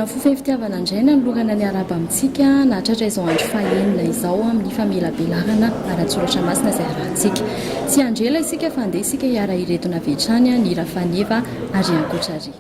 Amin'ny fo feno fitiavana indray nanolorana ny arahaba amintsika nahatratra izao andro fahenina izao amin'ny famelabelarana ara-tsoratra masina izay arahantsika. Tsy hiandry ela isika fa andeha isika hiara-hiredona avy hatrany ny hira faneva ary ankoatra ary.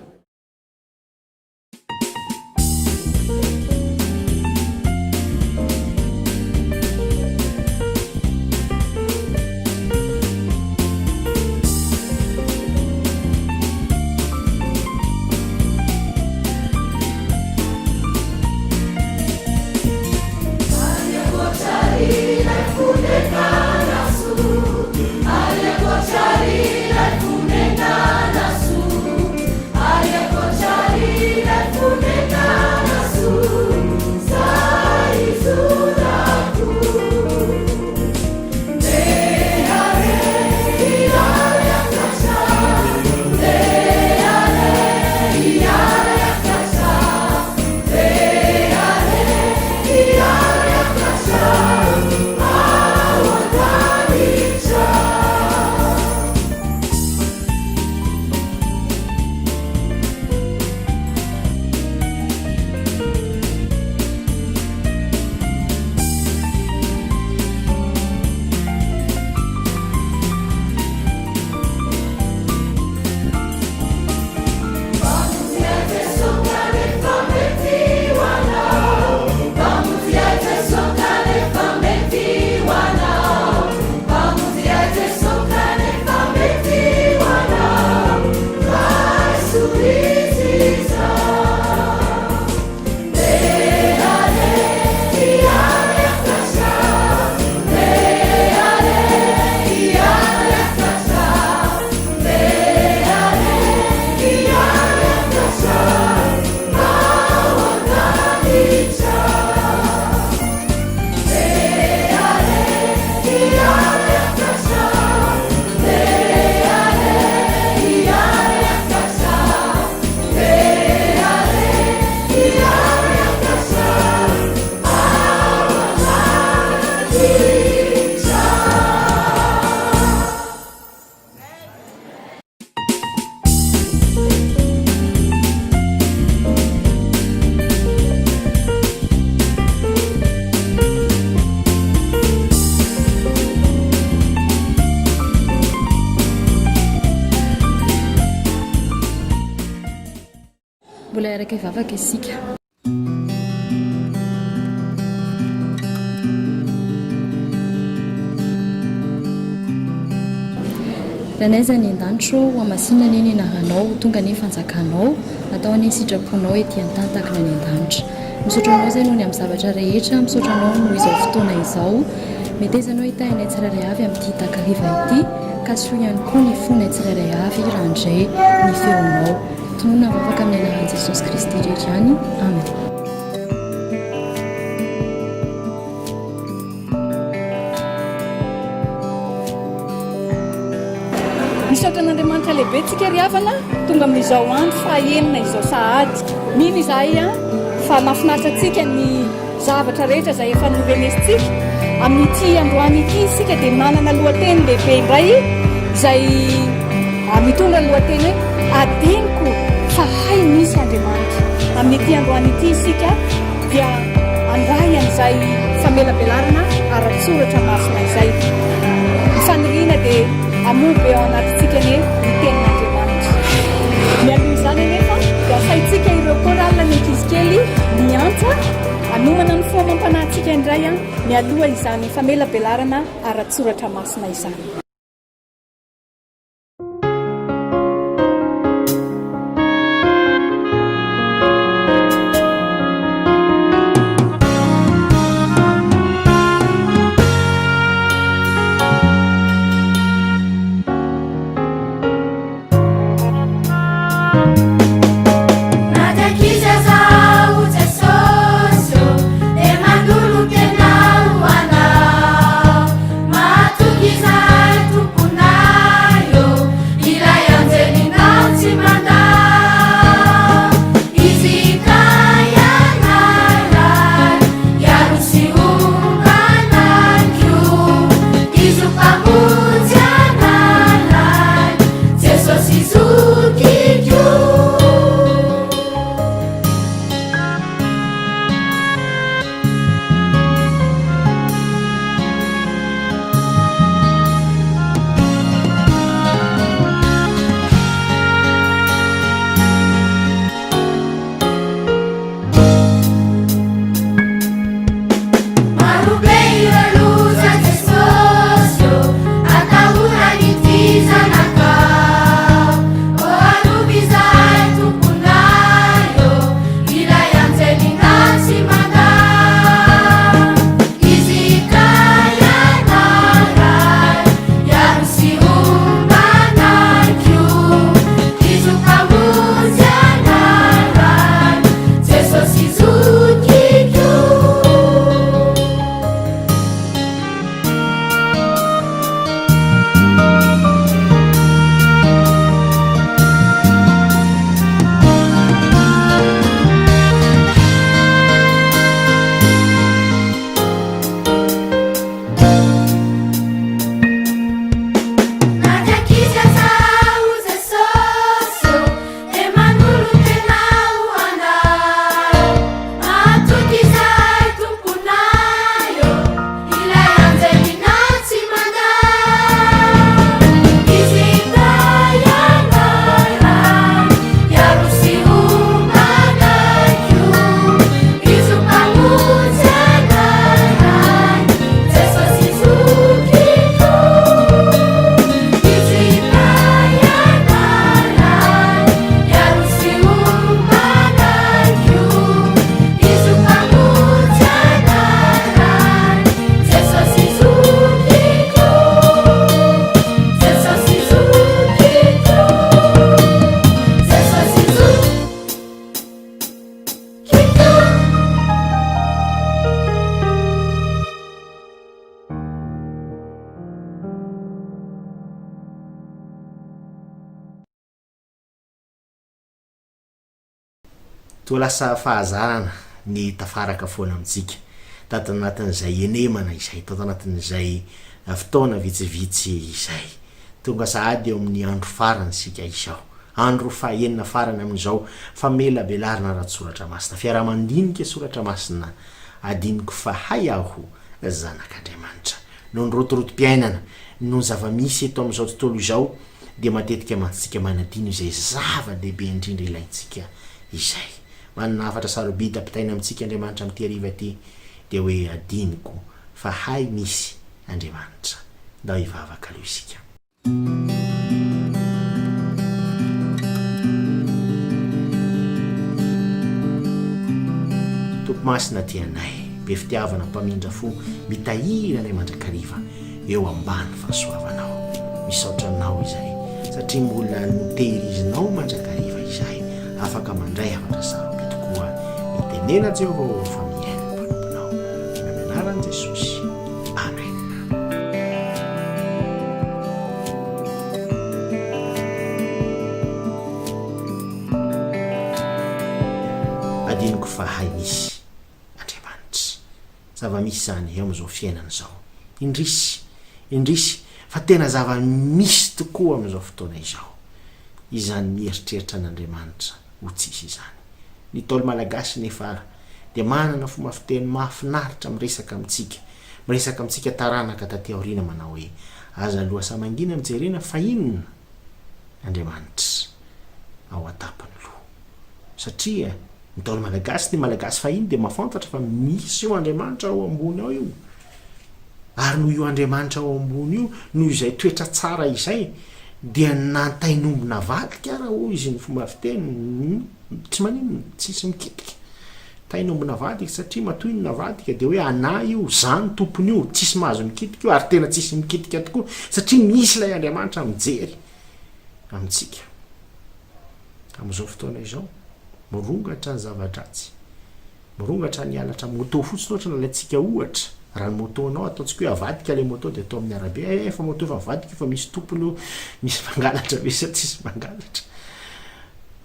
Mbola hiaraka hivavaka isika. Rainay izay any an-danitra ô, hohamasinina anie ny anaranao, ho tonga anie ny fanjakanao, atao anie ny sitraponao ety an-tany tahaka ny any an-danitra. Misaotra anao izay noho ny amin'ny zavatra rehetra, misaotra anao noho izao fotoana izao. Meteza anao hitahy anay tsirairay avy amin'ity takariva ity, ka soa ihany koa ny fonay tsirairay avy raha handre ny feonao. Tononina vavaka amin'ny anaran'i Jesosy Kristy irery ihany. Amen. Misaotra an'Andriamanitra lehibe tsika ry havana tonga amin'izao andro fahaenina izao sahady. Mino izahay fa mahafinaritra antsika ny zavatra rehetra izay efa norenesintsika. Amin'ity androany ity isika dia manana lohateny lehibe indray izay mitondra ny lohateny hoe Adinoko fa hay misy Andriamanitra. Amin'ity androany ity isika dia handray an'izay famelabelarana ara-tsoratra masina izay. Ny faniriana dia hamoa be ao anatintsika anie ny tenin'Andriamanitra. Mialoha izany anefa dia asaintsika ireo chorale ny ankizy kely miantsa hanomana ny fo amam-panahintsika indray mialoha izany famelabelarana ara-tsoratra masina izany. Toa lasa fahazarana ny tafaraka foana amintsika tato anatin'izay henemana izay, tato anatin'izay fotoana vitsivitsy izay. Tonga sahady eo amin'ny andro farany isika izao. Andro fahenina farany amin'izao famelabelarana ara-tsoratra masina, fiaraha-mandinika soratra masina, adinoko fa hay aho zanak'Andriamanitra. Noho ny rotorotom-piainana, noho ny zava-misy eto amin'izao tontolo izao, dia matetika mantsy tsika manadino izay zava-dehibe indrindra ilaintsika izay. Manana hafatra sarobidy ampitaina amintsika Andriamanitra amin'ity hariva ity, dia hoe adinoko fa hay misy Andriamanitra. Ndao hivavaka aloha isika. Tompo Masina tia anay, be fitiavana, mpamindra fo, mitahiry anay mandrakariva. eo ambany fahasoavanao. Misaotra Anao izahay satria mbola notehirizinao mandrakariva izahay afaka mandray hafatra sarobidy koa mitenena Jehovah ô fa mihaino ny mpanomponao. Amin'ny anaran'i Jesosy. Amen. Adinoko fa hay misy Andriamanitra. Zava-misy izany eo amin'izao fiainana izao. Indrisy! Indrisy! Fa tena zava-misy tokoa amin'izao fotoana izao izany mieritreritra an'Andriamanitra ho tsisy izany. Ny Ntaolo Malagasy nefa ara dia manana fomba fiteny mahafinaritra miresaka amintsika, miresaka amintsika taranaka taty aoriana manao hoe, Aza lohasaha mangina no jerena fa inona? Andriamanitra ao an-tampon'ny loha. Satria Ny Ntaolo Malagasy, ny Malagasy fahiny dia mahafantatra fa misy io Andriamanitra ao ambony ao io. Ary noho io Andriamanitra ao ambony io, noho izay toetra tsara izay, dia nantain'omby navadika ara hoy izy ny fomba fiteny, tsy maninona, tsisy mikitika. Tain'omby navadika satria matoa iny navadika dia hoe anà io, za no tompony io, tsisy mahazo mikitika io ary tena tsisy mikitika tokoa satria misy ilay Andriamanitra mijery amintsika. Amin'izao fotoana izao, mirongatra ny zava-dratsy, mirongatra ny halatra moto fotsiny ohatra no alaintsika ohatra, raha ny moto-nao ataontsika hoe avadika ilay moto dia atao amin'ny arabe, eh efa moto efa nivadika io fa misy tompony io, misy mpangalatra ve sa tsisy mpangalatra?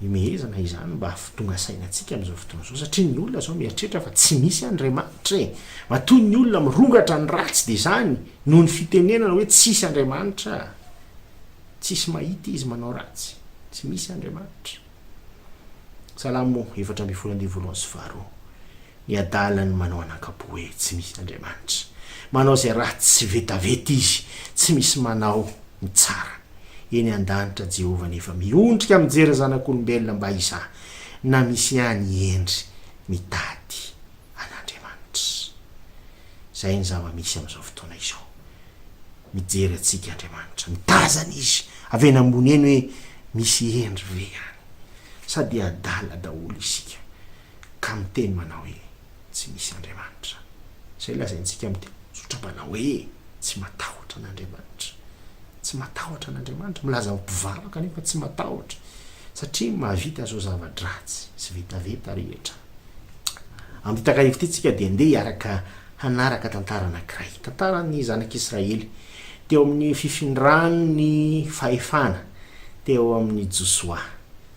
Ihomehezana izany mba hahatonga saina antsika amin'izao fotoana izao satria ny olona izao mieritreritra fa tsy misy Andriamanitra e! Matoa ny olona mirongatra ny ratsy dia izany noho ny fitenenana hoe tsisy Andriamanitra. Tsisy mahita izy manao ratsy, tsy misy Andriamanitra. Salamo 14 andiany voalohany sy faharoa. Ny adala no manao anankapo hoe tsy misy Andriamanitra. Manao izay ratsy sy vetaveta izy, tsy misy manao ny tsara. Eny an-danitra Jehovah nefa miondrika mijery ny zanak'olombelona mba hizaha na misy ihany hendry mitady an'Andriamanitra. Izay ny zava-misy amin'izao fotoana izao. Mijery antsika Andriamanitra. Mitazana Izy avy eny ambony eny hoe misy hendry ve any? Sa dia adala daholo isika ka miteny manao hoe tsy misy Andriamanitra? Izay lazaintsika amin'ny teny tsotra manao hoe tsy matahotra an'Andriamanitra. Tsy matahotra an'Andriamanitra. Milaza ho mpivavaka nefa tsy matahotra satria mahavita izao zava-dratsy sy vetaveta rehetra. Amin'ity takariva ity tsika dia ndeha hiaraka hanaraka tantara anankiray. Tantaran'ny zanak'Israely teo amin'ny fifindran'ny fahefana teo amin'i Josoa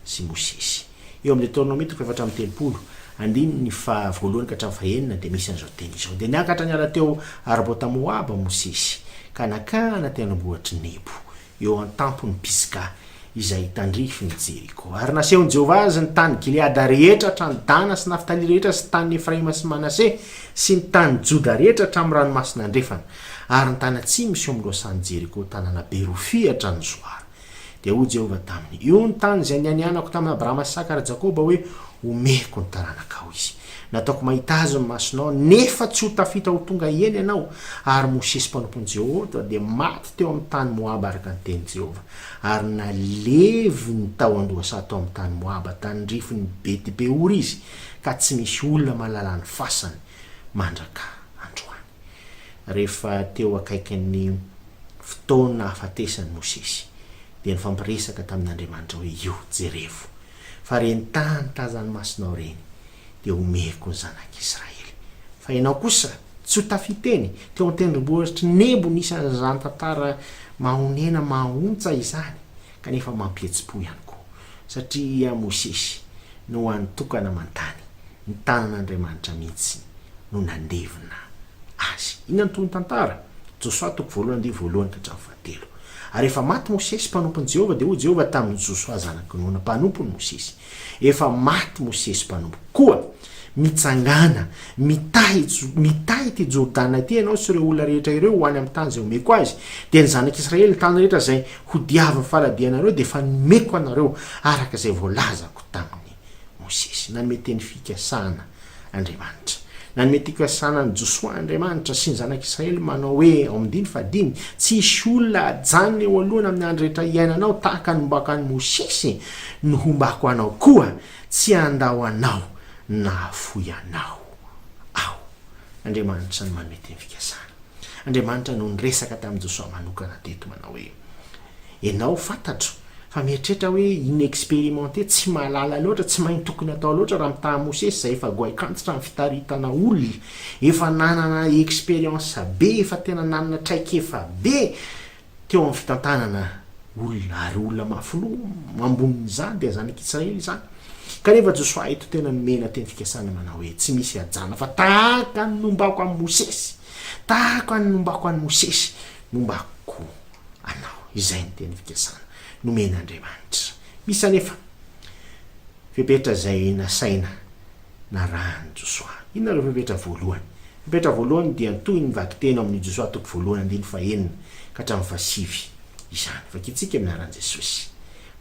sy Mosesy. Eo amin'ny Deoteronomia toko 34, andininy faha voalohany ka hatramin'ny fahenina dia misy an'izao teny izao, Dia niakatra niala teo Arbota Moaba Mosesy, ka nankany an-tendrombohitr'i Nebo, eo an-tampon'i Pisga, izay tandrifin'i Jeriko. Ary nasehon'i Jehovah azy ny tany Gileada rehetra hatrany Dana sy Naftaly rehetra sy tanin'i Efraima sy Manase sy ny tany Joda rehetra hatramin'ny Ranomasina Andrefana, ary ny tany atsimo sy eo amin'ny lohasahan'i Jeriko, tanàna be rofia hatrany Zoara. Dia hoy Jehovah taminy, Io ny tany izay nianianako tamin'i Abrahama sy Isaka ary Jakoba hoe, 'Homeko ny taranakao izy. Nataoko mahita azy ny masonao, nefa tsy ho tafita ho tonga eny ianao. Ary Mosesy mpanompon'i Jehovah dia maty teo amin'ny tany Moaba araka ny tenin'i Jehovah. Ary naleviny tao an-dohasaha tao amin'ny tany Moaba, tandrifin'i Beti-peora izy, ka tsy misy olona mahalala ny fasany mandraka androany. Rehefa teo akaikin'ny fotoana hahafatesan'i Mosesy, dia nifampiresaka tamin'Andriamanitra hoe, Io, jerevo, fa ireny tany tazan'ny masonao ireny dia homeko ny zanak'Israely. Fa ianao kosa, tsy ho tafiteny, teo an-tendrombohitr'i Nebo nisy an'izany tantara mahonena mahaontsa izany, kanefa mampihetsi-po ihany koa, satria Mosesy. No hany tokana aman-tany, ny tanan'Andriamanitra mihitsy no nandevina azy. Inona no tohin'ny tantara? Josoa toko voalohany andininy voalohany ka hatramin'ny fahatelo. Ary rehefa maty Mosesy mpanompon'i Jehovah, dia hoy Jehovah tamin'i Josoa zanak'i Nona mpanompon'i Mosesy, Efa maty Mosesy mpanompoko. Koa mitsangàna, mitahy, mitahy ity Jordana ity ianao sy ireo olona rehetra ireo ho any amin'ny tany izay omeko azy. Dia ny zanak'Israely, ny tany rehetra izay hodiavin'ny faladianareo dia efa nomeko anareo, araka izay voalazako tamin'i Mosesy. Nanome teny fikasana Andriamanitra. Nanome fikasana an'i Josoa Andriamanitra sy ny zanak'Israely manao hoe, ao amin'ny andininy fahadimy, Tsy hisy olona hajanona eo alohany amin'ny andro rehetra hiainanao, tahaka ny nombako an'i Mosesy no hombako anao koa, tsy handao anao na hahafoy anao Aho. Andriamanitra no manome teny fikasana. Andriamanitra no niresaka tamin'i Josoa manokana teto manao hoe, Ianao fantatro fa mieritreritra hoe inexperimenté, tsy mahalala loatra, tsy mahay ny tokony atao loatra raha mitaha Mosesy izay efa goaikantitra amin'ny fitaritana olona, efa nanana expérience be, efa tena nanana traikefa be teo amin'ny fitantanana olona, ary olona mafy loha ambonin'izany dia zanak'Israely izany. Kanefa Josoa eto tena nomena teny fikasana manao hoe tsy misy hajana fa tahaka ny nombako an'i Mosesy, tahaka ny nombako an'i Mosesy, nombako anao. Izay ny teny fikasana nomen'Andriamanitra. Misy anefa fepetra izay nasaina narahan'i Josoa. Inona ireo fepetra voalohany? Fepetra voalohany dia toy ny vakiteny ao amin'ny Josoa toko voalohany andininy fahenina ka hatramin'ny fahasivy izany. Vakintsika amin'ny anaran'i Jesosy.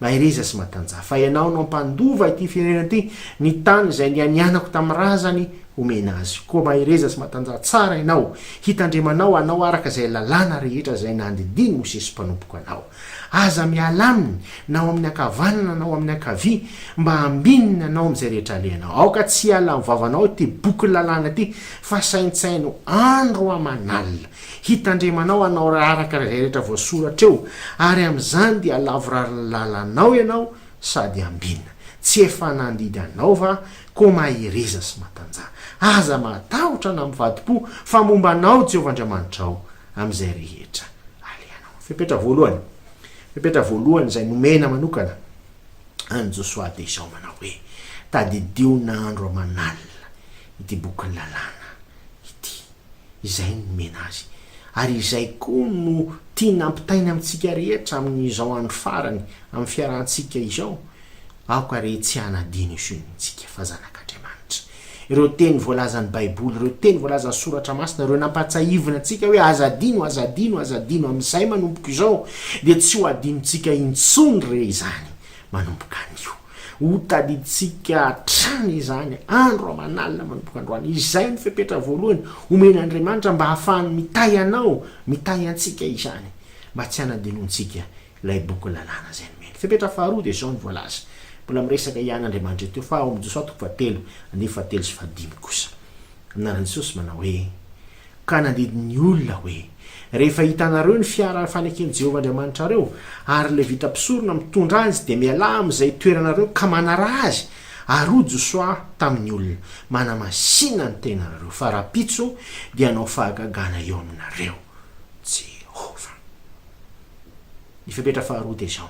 Mahereza sy matanjaha, fa ianao no hampandova ity firenena ity, ny tany izay nianianako tamin'ny razany homena azy. Koa mahereza sy matanjaha tsara ianao, hitandremanao hanao araka izay lalàna rehetra izay nandidian'i Mosesy mpanompoko anao. Aza miala aminy, na ho amin'ny ankavanana na ho amin'ny ankavia, mba hambininy anao amin'izay rehetra alehanao. Aoka tsy hiala amin'ny vavanao ity bokin'ny lalàna ity, fa saintsaino andro aman'alina. Hitandremanao hanao araka izay rehetra voasoratra eo, ary amin'izany dia halavorary ny lalanao ianao sady hambinina. Tsy efa nandidy anao va? Koa mahereza sy matanjaha. Aza matahotra na mivadi-po, fa momba anao Jehovah Andriamanitrao amin'izay rehetra alehanao. Fepetra voalohany, fepetra voalohany izay nomena manokana an'i Josoa dia izao manao hoe, Tadidio na andro aman'alina ity bokin'ny lalàna ity. Izay no nomena azy. Ary izay koa no tiana ampitaina amintsika rehetra amin'izao andro farany amin'ny fiarahantsika izao, aoka re tsy hanadino isony-ntsika fa zanak'Andriamanitra. Ireo teny voalazan'ny Baiboly, ireo teny voalazan'ny Soratra Masina, ireo nampahatsahivina antsika hoe aza adino, aza adino, aza adino amin'izay manomboka izao, dia tsy ho adinontsika intsony re izany manomboka anio. Ho tadidintsika hatrany izany andro aman'alina manomboka androany. Izay no fepetra voalohany omen'Andriamanitra mba hahafahany mitahy anao, mitahy antsika izany, mba tsy hanadinoantsika ilay boky lalàna izay nomeny. Fepetra faharoa dia izao no voalaza. Mbola miresaka ihany Andriamanitra eto fa ao amin'ny Josoa toko fahatelo, andininy fahatelo sy fahadimy kosa. Amin'ny anaran'i Jesosy manao hoe. Ka nandidy ny olona hoe, Rehefa hitanareo ny fiara faneken'i Jehovah Andriamanitrareo, ary ilay vita mpisorona mitondra azy, dia mialà amin'izay toeranareo ka manaraha azy. Ary hoy Josoa tamin'ny olona, Manamasìna ny tenanareo, fa rahampitso dia hanao fahagagana eo aminareo Jehovah. Ny fepetra faharoa dia izao,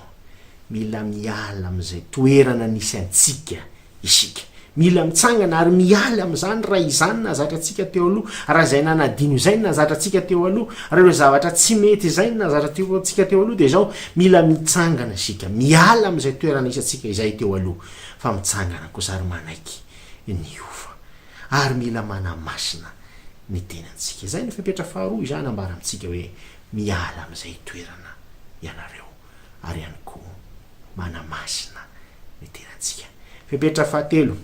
Mila miala amin'izay toerana nisy antsika isika. Mila mitsangana ary mialy amin'izany raha izany nahazatra antsika teo aloha, raha izay nanadino izay no nahazatra antsika teo aloha, raha ireo zavatra tsy mety izay no nahazatra antsika teo aloha dia izao, mila mitsangana isika, miala amin'izay toerana nisy antsika izay teo aloha, fa mitsangana kosa ary manaiky ny hiova. Ary mila manamasina ny tenantsika. Izay no fepetra faharoa izany ambara amintsika hoe miala amin'izay toerana ianareo ary ihany koa manamasina ny tenantsika. Fepetra fahatelo,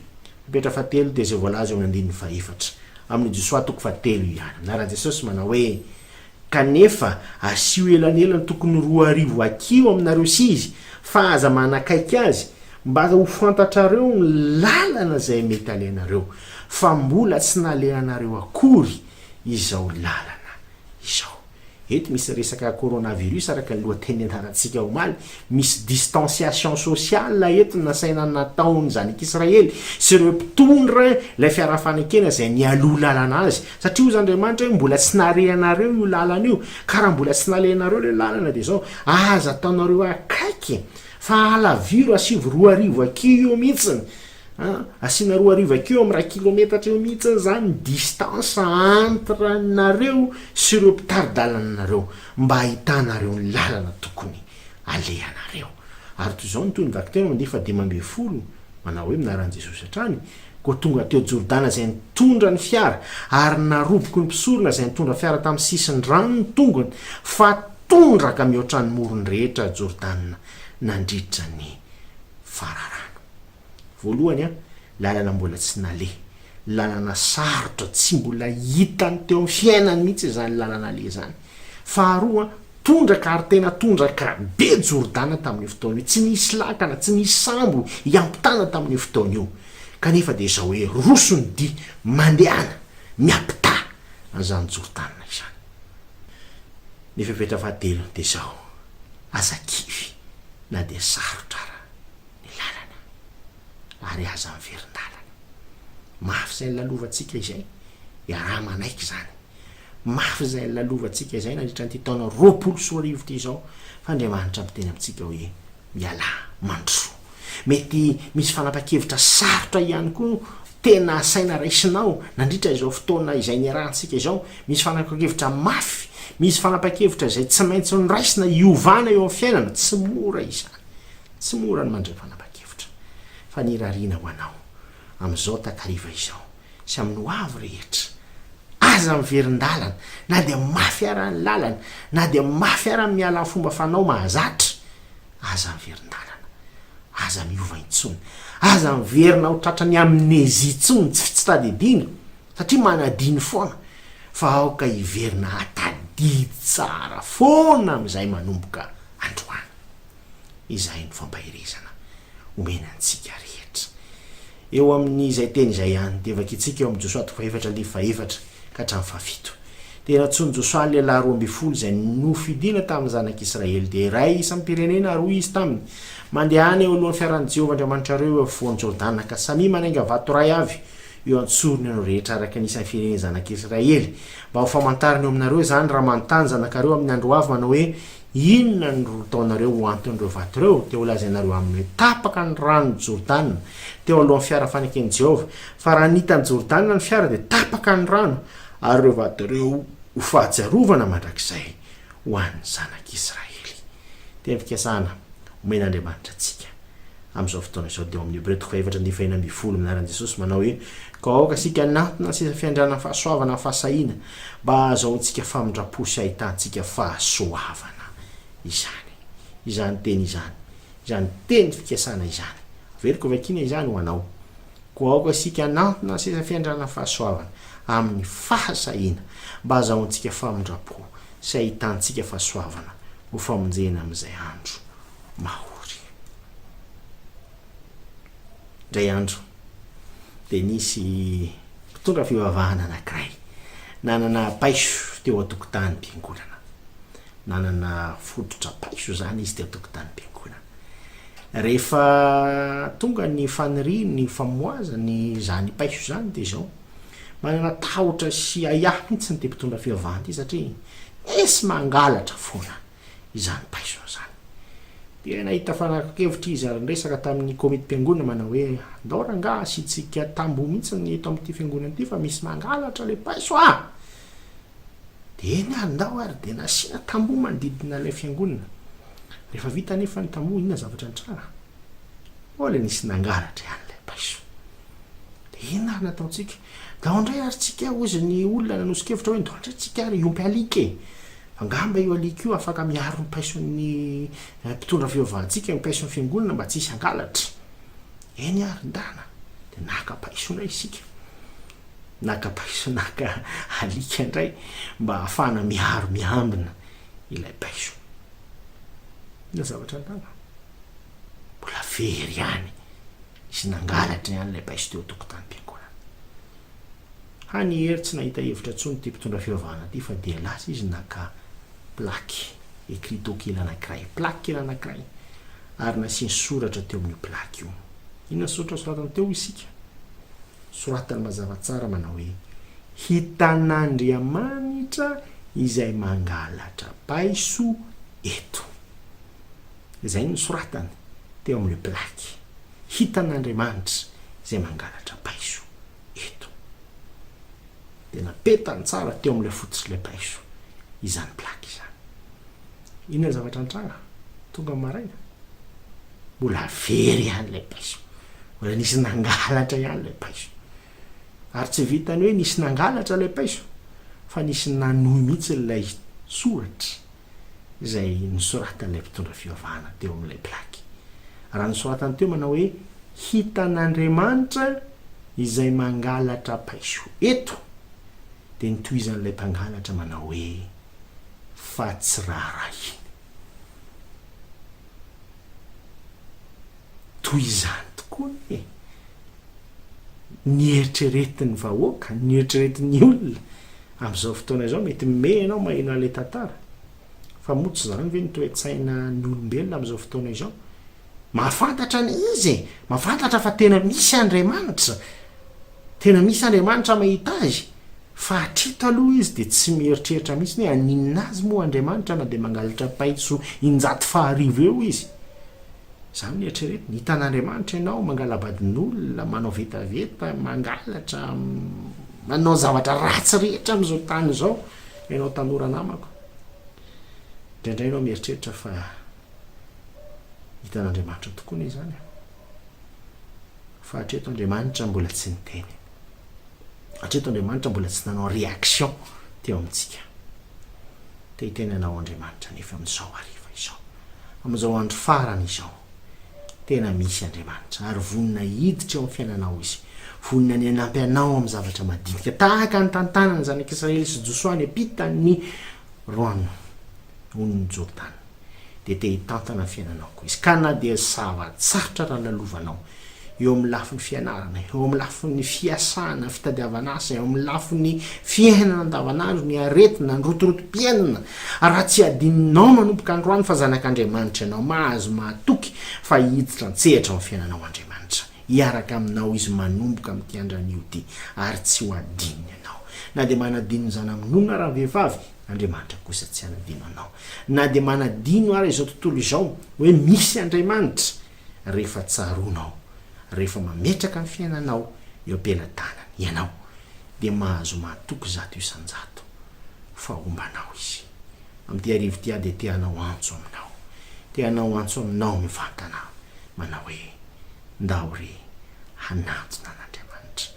Fepetra fahatelo dia izay voalaza eo amin'ny andininy fahefatra, amin'ny Josoa toko fahatelo ihany. Amin'ny anaran'i Jesosy manao hoe, Kanefa asio elanelany tokony 2000 hakiho aminareo sy izy, fa aza manakaiky azy, mba ho fantatrareo ny lalana izay mety alehanareo, fa mbola tsy nalehanareo akory izao lalana izao. Eto misy resaka coronavirus araka ny lohateny nianarantsika omaly, misy distanciation sociale eto nasaina nataon'ny zanak'Israely sy ireo mpitondra ilay fiara fanekena izay nialoha lalana azy, satria hozy Andriamanitra hoe mbola tsy narehanareo io lalana io, ka raha mbola tsy nalehanareo ilay lalana dia izao, aza ataonareo akaiky fa alaviro asivo 2000 hakiho eo mihitsiny. An, asiana 2000 akeo amin'ny iray kilometatra eo mihitsy izany ny distance entre anareo sy ireo mpitari-dalana anareo mba hahitanareo ny lalana tokony alehanareo. Ary toy izao ny tohin'ny vakiteny ao andiany faha-15, manao hoe, Amin'ny anaran'i Jesosy hatrany, koa tonga teo Jordana izay nitondra ny fiara, ary naroboky ny mpisorona izay nitondra fiara tamin'ny sisin-drano ny tongony, fa tondraka mihoatra ny morony rehetra Jordana nandritra ny fararano. Voalohany an, lalana mbola tsy naleha, lalana sarotra tsy mbola hitany teo amin'ny fiainany mihitsy izany lalana aleha izany. Faharoa an, tondraka ary tena tondraka be Jordana tamin'io fotoana io, tsy nisy lakana, tsy nisy sambo hiampitana tamin'io fotoana io. Kanefa dia izao hoe roso ny dia, mandehana, miampità an'izany Jordana izany. Ny fepetra fahatelo dia izao, aza kivy na dia sarotra ara. ny lalana ary aza miverin-dalana. Mafy izay nilalovantsika izay, iaraha-manaiky izany. Mafy izay nilalovantsika izay nandritra an'ity taona 2020 ity izao, fa Andriamanitra miteny amintsika hoe mialà, mandrosoa. Mety misy fanapan-kevitra sarotra ihany koa tena asaina raisinao nandritra izao fotoana izay niarahantsika izao. Misy fanapan-kevitra mafy, misy fanapan-kevitra izay tsy maintsy noraisina hiovana eo amin'ny fiainana. Tsy mora izany. Tsy mora ny mandray fanapan-kevitra, fa ny irariana ho anao amin'izao takariva izao sy amin'ny ho avy rehetra, aza miverin-dalana na dia mafy ara ny lalana, na dia mafy ara ny miala amin'ny fomba fanao mahazatra, aza miverin-dalana, aza miova intsony, aza miverina ho tratran'ny amnésie intsony, tsy fitadidiana, satria manadino foana, fa aoka hiverina hatadidy tsara foana amin'izay manomboka androany. Izay no fampaherezana omena antsika rehetra. Eo amin'izay teny izay ihany, dia vakintsika eo amin'i Josoa toko fahefatra andininy fahefatra ka hatramin'ny fahafito. Dia nantsoin'i Josoa ny lehilahy 12 izay nofidina tamin'ny zanak'Israely, dia iray isam-pirenena, ary hoy izy taminy, Mandehana eo alohan'ny fiaran'i Jehovah Andriamanitrareo eo afovoan'i Jordana, ka samia manainga vato iray avy eo an-tsorony ianao rehetra araka ny isan'ny firenen'ny zanak'Israely, mba ho famantarana eo aminareo izany raha manontany ny zanakareo amin'ny andro ho avy manao hoe, Inona no nataonareo ho anton'ireo vato ireo? Dia holazainareo aminy hoe, 'Tapaka ny ranon'i Jordana teo alohan'ny fiara faneken'i Jehovah. Fa raha nita an'i Jordana ny fiara, dia tapaka ny rano, ary ireo vato ireo ho fahatsiarovana mandrakizay ho an'ny zanak'Israely. Teny fikasana omen'Andriamanitra antsika. amin'izao fotoana izao dia ao amin'ny Hebreo toko fahefatra andininy fahenina ambin'ny folo amin'ny anaran'i Jesosy manao hoe, Koa aoka isika hanantona ny seza fiandrianan'ny fahasoavana amin'ny fahasahiana mba hahazahoantsika famindram-po sy hahitantsika fahasoavana. Izany. Izany teny izany. Izany teny fikasana izany. Averiko vakiana izany ho anao. Koa aoka isika hanantona ny seza fiandrianan'ny fahasoavana amin'ny fahasahiana mba hahazahoantsika famindram-po sy hahitantsika fahasoavana ho famonjena amin'izay andro mahory. Indray andro dia nisy mpitondra fivavahana anankiray nanana paiso teo an-tokotanim-piangonana. Nanana fototra paiso izany izy teo an-tokotanim-piangonana. Rehefa tonga ny faniriany ny famoazany izany paiso izany dia izao, manana tahotra sy ahiahy mihitsy ity mpitondra fivavahana ity satria misy mangalatra foana. izany paisona izany. Dia nahita fanakan-kevitra izy ary niresaka tamin'ny komitim-piangonana manao hoe, Andao rangaha asiantsika tamboho mihitsy ny eto amin'ity fiangonana ity fa misy mangalatra ilay paiso a! Dia eny ary, ndao ary, dia nasiana tamboho manodidina ilay fiangonana. Rehefa vita anefa ny tamboho, inona zavatra nitranga? Mbola nisy nangalatra ihany ilay paiso. Dia inona ary nataontsika? Ndao indray ary tsika, hozy ny olona nanoso-kevitra hoe, ndao indray tsika ary hiompy alika e! Angamba io alika io afaka miaro ny paison'ny mpitondra fivavahantsika, ny paison'ny fiangonana mba tsy hisy hangalatra. Eny ary, ndana. Dia naka paiso indray isika. Naka paiso, naka alika indray mba hahafahana miaro, miambina ilay paiso. Inona zavatra nitranga? Mbola very ihany. Nisy nangalatra ihany ilay paiso teo an-tokotanim-piangonana. Hany hery tsy nahita hevitra intsony ity mpitondra fivavahana ity fa dia lasa izy naka plaque écriteau kely anankiray, plaque kely anankiray ary nasiany soratra teo amin'io plaque io. Inona ny soratra nosoratany teo hoy isika? Soratany mazava tsara manao hoe, Hitan'Andriamanitra izay mangalatra paiso eto. Izay no nosoratany teo amin'ilay plaque. Hitan'Andriamanitra. izay mangalatra paiso eto. Dia napetany tsara teo amin'ilay fototr'ilay paiso izany plaque izany. Inona ny zavatra nitranga? Tonga ny maraina, mbola very ihany ilay paiso. Mbola nisy nangalatra ihany ilay paiso. Ary tsy vitan'ny hoe nisy nangalatra ilay paiso, fa nisy nanohy mihitsy ilay soratra izay nosoratan'ilay mpitondra fivavahana teo amin'ilay plaque. Raha nosoratany teo manao hoe Hitan'Andriamanitra izay mangalatra paiso eto, dia notohizan'ilay mpangalatra manao hoe fa tsy raharahiany. Toy izany tokoa anie ny eritreretin'ny vahoaka, ny eritreretin'ny olona amin'izao fotoana izao. Mety mimehy ianao maheno an'ilay tantara, fa moa tsy izany ve ny toe-tsaina ny olombelona amin'izao fotoana izao? Mahafantatra anie izy e! Mahafantatra fa tena misy Andriamanitra, tena misy Andriamanitra mahita azy, fa hatreto aloha izy dia tsy mieritreritra mihitsy hoe haninona azy moa Andriamanitra na dia mangalatra paiso injato faharivo eo izy. Izany no eritreretiny, hitan'Andriamanitra ianao mangala-badin'olona, manao vetaveta, mangalatra, manao zavatra ratsy rehetra amin'izao tany izao ianao tanora namako. Indraindray ianao mieritreritra fa Hitan'Andriamanitra tokoa anie izany e. Fa hatreto Andriamanitra mbola tsy niteny. Hatreto Andriamanitra mbola tsy nanao réaction teo amintsika. Te hiteny anao Andriamanitra nefa amin'izao hariva izao. Amin'izao andro farany izao. Tena misy Andriamanitra ary vonona hiditra eo amin'ny fiainanao Izy. Vonona ny hanampy anao amin'ny zavatra madinika. Tahaka ny tantanan'ny zanak'Israely sy Josoa any ampitan'ny rano onin'i Jordana. dia te hitantana ny fiainanao koa izy. Ka na dia zava-tsarotra raha lalovanao eo amin'ny lafiny fianarana, eo amin'ny lafiny fiasana, fitadiavana asa, eo amin'ny lafiny fiainana andavanandro, ny aretina, ny rotorotom-piainana, raha tsy adinonao manomboka androany fa zanak'Andriamanitra ianao, mahazo mahatoky fa hiditra an-tsehatra ao amin'ny fiainanao Andriamanitra. Hiaraka aminao Izy manomboka amin'ity andro anio ity, ary tsy ho adinony ianao. Na dia manadino ny zana-minono ara ny vehivavy, Andriamanitra kosa tsy hanadino anao. Na dia manadino ara izao tontolo izao hoe misy Andriamanitra, rehefa tsaroanao, rehefa mametraka ny fiainanao eo am-pelatanany ianao, dia mahazo mahatoky 100% fa homba anao Izy. Amin'ity hariva ity aho dia te hanao antso aminao. Te hanao antso aminao mivantana aho, manao hoe, Ndao re hanantona an'Andriamanitra.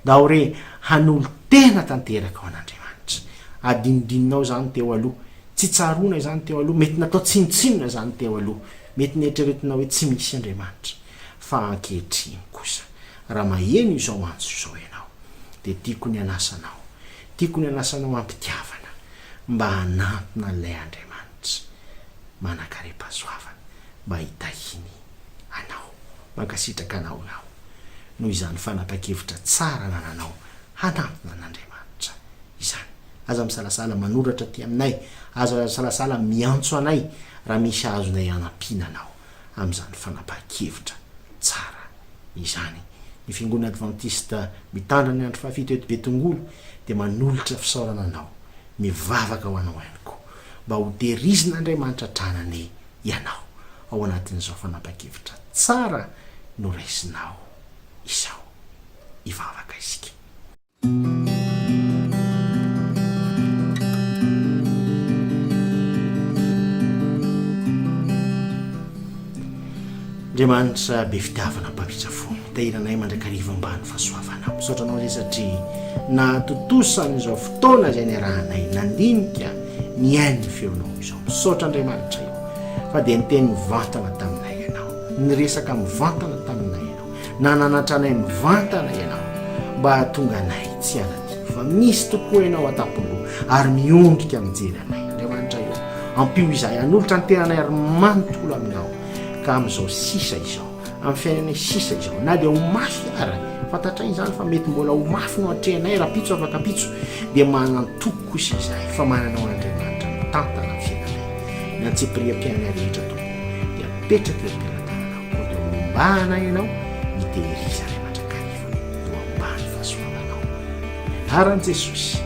Ndao re hanolo-tena tanteraka ho an'Andriamanitra. Adinodinonao izany teo aloha. Tsy tsaroana izany teo aloha. Mety natao tsinontsinona izany teo aloha. Mety neritreretina hoe tsy misy Andriamanitra. Fa ankehitriny kosa, raha maheno izao antso izao ianao, dia tiako ny hanasa anao, tiako ny hanasa anao am-pitiavana mba hanantona an'ilay Andriamanitra manan-karem-pahasoavana mba hitahiany anao. Mankasitraka anao aho noho izany fanapan-kevitra tsara anananao hanantona an'Andriamanitra izany. Aza misalasala manoratra aty aminay, aza misalasala miantso anay raha misy azonay anampiana anao amin'izany fanapahan-kevitra tsara izany. Ny Fiangonana Advantista Mitandrina ny Andro Fahafito eto Betongolo dia manolotra fisaorana anao, mivavaka ho anao ihany koa mba ho tehirizin'Andriamanitra hatrany anie ianao ao anatin'izao fanapan-kevitra tsara noraisinao izao. Hivavaka isika. Andriamanitra be fitiavana mpamindra fo, mitahiry anay mandrakariva ambany fahasoavanao. Misaotra anao izay satria nahatontosa an'izao fotoana izay niarahanay nandinika nihaino ny feonao izao. Misaotra Andriamanitra io fa dia niteny mivantana taminay ianao, niresaka mivantana taminay ianao, nananatra anay mivantana ianao mba hahatonga anay tsy hanadino fa misy tokoa ianao an-tampon-doha ary miondrika mijery anay. Andriamanitra io, ampio izahay hanolotra ny tenanay ary manontolo aminao ka amin'izao sisa izao amin'ny fiainanay sisa izao, na dia ho mafy ara, fantatray izany fa mety mbola ho mafy no atrehinay rahampitso afak'ampitso, dia manan-toky kosa izahay fa manana ho an'Andriamanitra mitantana ny fiainanay. Ny antsipiriam-piainanay rehetra, Tompo, dia apetraka eo am-pelatananao, koa dia homba anay Ianao, mitehirizanay mandrakariva eo ambany fahasoavanao. Amin'ny anaran'i Jesosy.